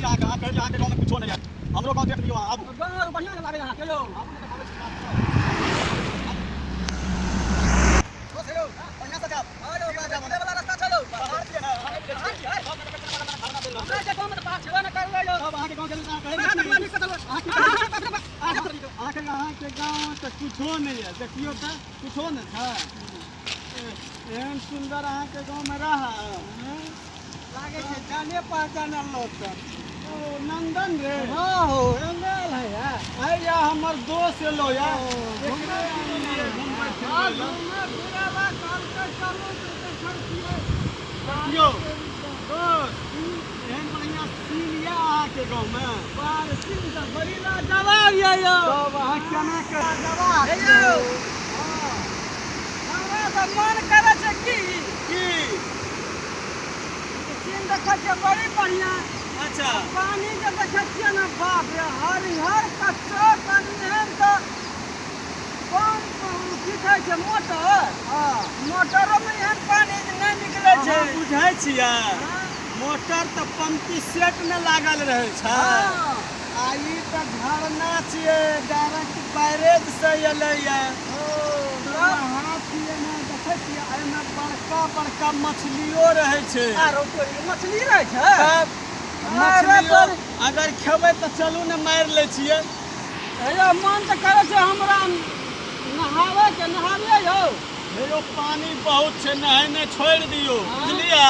छी अहाँके, अहाँ कहै छी अहाँके गाँवमे कुछो नहि यऽ। हमरो गाँव देख लियौ अहाँ, आबू। गाँव बढ़िआँ नहि लागै अहाँके यौ। आबू ने देखाबै छी अहाँके। दोस्त यौ, बढ़िआँसँ जायब। हँ यौ, वाला रास्ता छै यौ। पहाड़ छियै ने, अहाँ नहि बुझै छियै। सब देखै छियै, झरना देल रहल हमरा छै। जे गाँवमे तऽ पहाड़ छेबे नहि करलै यौ। तब अहाँके गाँव गेलहुँ तऽ अहाँ कहै अहाँ नहि देखबै छी। नीकसँ चलबै। अहाँ की अहाँ कहै बाप रे बाप। अहाँके अहाँके गाँव तऽ कुछो नहि यऽ, देखियौ तऽ कुछो नहि छै। एहन सुन्दर अहाँके गाँवमे रहै लागै छै जाने पहचानल लोक सब। ओ नन्दन रे। हँ हो, एंगल है यार। हैया हमर दोस्त एलो या, ओ, एकरे आनलियै घुमबै हँ, फिरबै लए। घूमे फिरे ला कहलकै चलू तऽ देखै छियै। देखियौ दोस्त, एहन बढ़िआँ सीन यऽ अहाँके गाँवमे। बाहर सीन तऽ बड़ी लाजवाब यऽ यौ। तब अहाँ केना के लाजवाब हे यौ। यौ। हमरा तऽ मन करै छै की की सीन देखै छियै बड़ी बढ़िआँ। अच्छा। पानी जे देखै छियै ने, बाप रे, हरिहर कच्चा पानी। एहन तऽ पंप की कहै छै, मोटर। हँ, मोटरोमे एहन पानी नहि निकलै छै। अहाँ बुझै छियै? हँ। मोटर तऽ पंपी सेट मे लागल रहै छै। हँ। आ ई तऽ झरना छियै, डायरेक्ट बैरेज से एलैया। ओ हाथ एना देखै छियै, एहिमे बड़का बड़का मछलियो रहै छै। आरो तोरी, मछली रहै छै? तब अरे मछलियो तोरी। अगर खेबै तऽ चलू ने, मारि लै छियै। हे यौ, मन तऽ करै छै हमरा नहाबैके, नहाबियै यौ। हे यौ, पानी बहुत छै, नहेने छोड़ि दियौ। हँ। बुझलियै?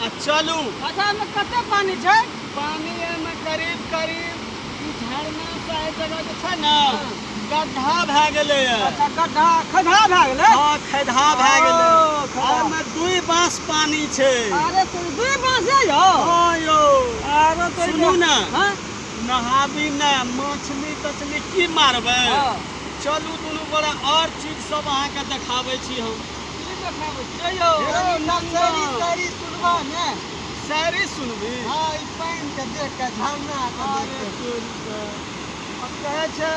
आ चलू। अच्छा, एहिमे कते पानी छै? पानी एहिमे करीब करीब ई झरना से एहि जगह जे छै ने, हँ। गड्ढा भए गेलैए। अच्छा, गड्ढा खद्धा भए गेलै। हँ, खद्धा भए गेलै। ओ, खद्धा। एहिमे 2 बाँस पानी छै। अरे तोरी, 2 बाँस यऽ यौ? हँ यौ। अरे तोरी। सुनू ने। हँ। नहाबी ने, मछली तछली की मारबै? हँ। चलू दुनू गोरा, आओर चीज सब अहाँके देखाबै छी हम। की देखाबै छियै यौ? हे शायरी, नन्दन। शायरी सुनबा ने। शायरी सुनबी? हँ, ई पानि के देख के, झरना के देख अरे के। तोरी के, अब कहै छै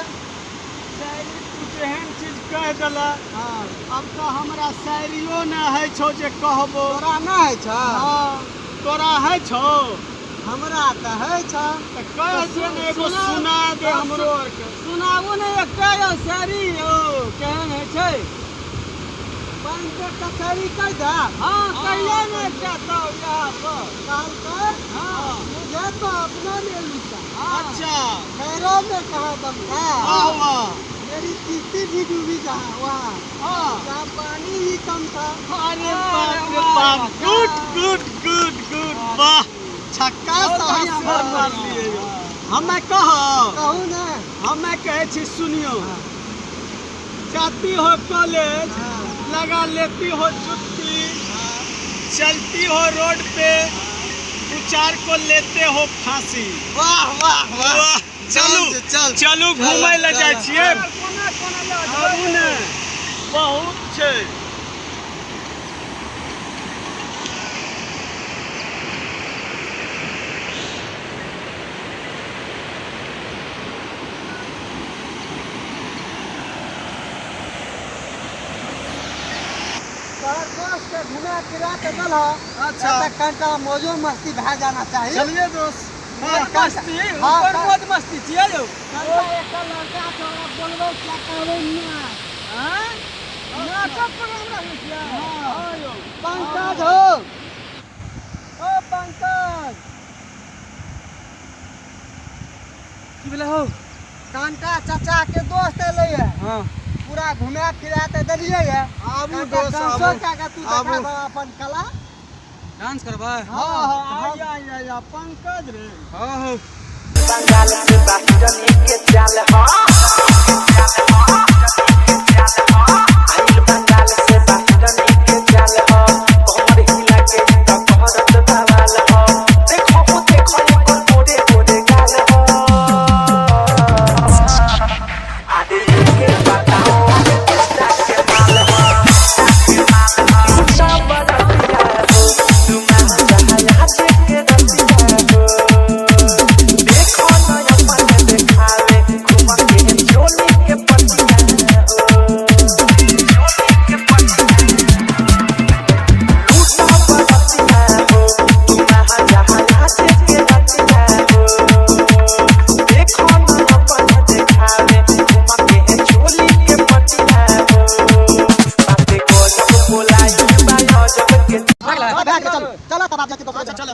शायरी, तू तेहन चीज कहि देलह। हँ। अब तऽ हमरा शायरियो नहि होइ छौ जे कहबो। तोरा नहि होइ छौ? हँ, तोरा होइ छौ? हमरा तऽ होइ छौ। तऽ कह दे ने एगो, सुना दे हमरो आरके। सुनाबू ने एकटा यौ शायरी यौ, केहन होइ छै पानि देख के शायरी कहि दे। हँ, कहियै ने एकटा तऽ इएह पर कहलकै। हँ। मुझे तो अपना ने लूटा। अच्छा। खैरों में कहाँ दम था। वाह वाह। मेरी किश्ती भी डूबी जहाँ वहाँ, हँ, जहाँ पानी ही कम था। अरे बाप रे बाप, गुड गुड गुड गुड, वाह, छक्का बहुत साहब बढ़िआँ, से बहुत मारलियै बढ़िआँ। यौ। हमे कहब? कहू ने। हमे कहै छी, सुनियौ। जाती हो कॉलेज, लगा लेती हो जुत्ती, चलती हो रोड पे, दू चार को लेते हो फांसी। वाह वाह। वाह, चलू। चल। चलू, घूमै लए जाइ छियै। कोना कोना लऽ आबू ने, बहुत छै। तोहर दोस्त के घुमा फिरा के दलह। अच्छा। तऽ कनिटा मौजो मस्ती भए जाना चाही। चलिए दोस्त। हाँ, मस्ती। हाँ, ऊपर मौज मस्ती छियै यौ। कनिटा एकटा लड़का छै, ओकरा बोलबै क्या कहबै ना। आँय? नाटक प्रोग्राम रखने छियै? हँ यौ। पंकज हो, ओ पंकज। की भेलै हौ? कनिटा चाचा के दोस्त एलै है। हँ। पूरा घुमा फिरा के देलियै है। आबू कनिटा दोस्त, डांसो आबू। कए के तू देखा आबू। दह अपन कला। डांस करबै? हँ हँ, आइ आइ आइ, पंकज रे। हँ हौ। बंगाल से बाहिर के चाल हो, आइल बंगाल से बाहिर के चाल हो, कमर हिला के त कहरत बवाल हो, देखो हो देखो एकर गोरे गोरे गाल हो, आदे के बताओ किसका के माल हो, झूठा बरतिया हो, तुम जहां के रतिया हो, देखो न अपन देखावे घूम के चोली के भए गेलै, भए गेलै, चलू चलो तब आब जाइ छी दोसर। अच्छा चलो।